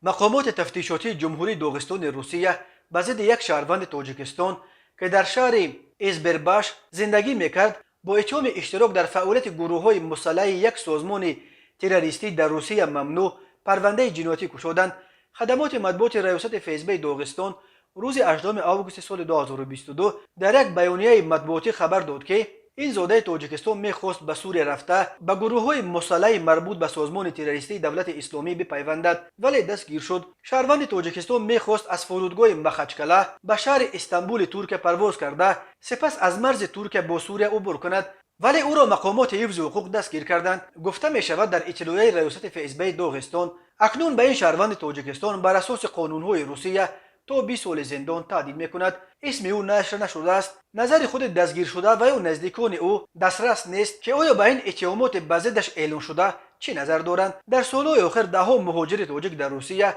Мақомоти тафтишотии Ҷумҳурии Доғистони Русия ба зидди як шаҳрванди Тоҷикистон, ки дар шаҳри Избербаш зиндагӣ мекард, бо иттиҳоми иштирок дар фаъолияти гурӯҳҳои мусаллаҳи як созмони террористӣ дар Русия мамнӯъ парвандаи ҷиноятӣ кушоданд. Хадамоти матбуоти раёсати ФСБи Доғистон рӯзи 8 августи соли 2022 дар як баёнияи матбуотӣ хабар дод, ки ин зодаи Тоҷикистон мехост ба Сурия рафта, ба гурӯҳҳои мусаллаҳи марбут ба созмони террористии Давлати Исломӣ бипайвандад, вале дастгир шуд. Шаҳрванди Тоҷикистон мехост аз фурудгоҳи Махачкала ба шаҳри Истанбули Туркия парвоз карда, сипас аз марзи Туркия бо Сурия убур кунад, вале ӯро мақомоти ҳифзи ҳуқуқ дастгир карданд, гуфта мешавад дар иттилоияи раёсати ФСБи Доғистон. Акнун ба ин шаҳрванди Тоҷикистон бар асоси қонунҳои Русия то 20 соли зиндон таҳдид мекунад. Исми ӯ нашр нашудааст. Назари худи дастгиршуда ва ё наздикони ӯ дастрас нест, ки оё ба ин иттиҳомоти ба зиддаш эълоншуда чӣ назар доранд. Дар солҳои охир даҳҳо муҳоҷири тоҷик дар Русия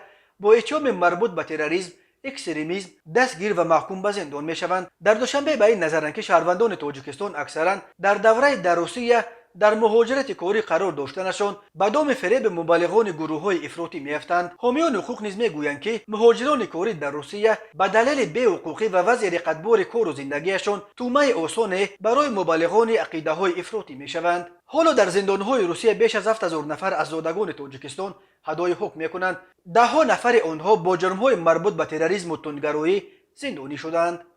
бо иттиҳоми марбут ба терроризм, экстремизм дастгир ва маҳкум ба зиндон мешаванд. Дар Душанбе ба ин назаранд, ки шаҳрвандони Тоҷикистон аксаран дар давраи дар Русия дар муҳоҷирати корӣ қарор доштанашон ба доми фиреби мубаллиғони гурӯҳҳои ифротӣ меафтанд. Ҳомиёни ҳуқуқ низ мегӯянд, ки муҳоҷирони корӣ дар Русия ба далели беҳуқуқӣ ва вазъи реқатбори кору зиндагиашон тӯъмаи осоне барои мубаллиғони ақидаҳои ифротӣ мешаванд. Ҳоло дар зиндонҳои Русия беш аз 7000 нафар аз зодагони Тоҷикистон адои ҳукм мекунанд. Даҳҳо нафари онҳо бо ҷурмҳои марбут ба терроризму тундгароӣ зиндонӣ шуданд.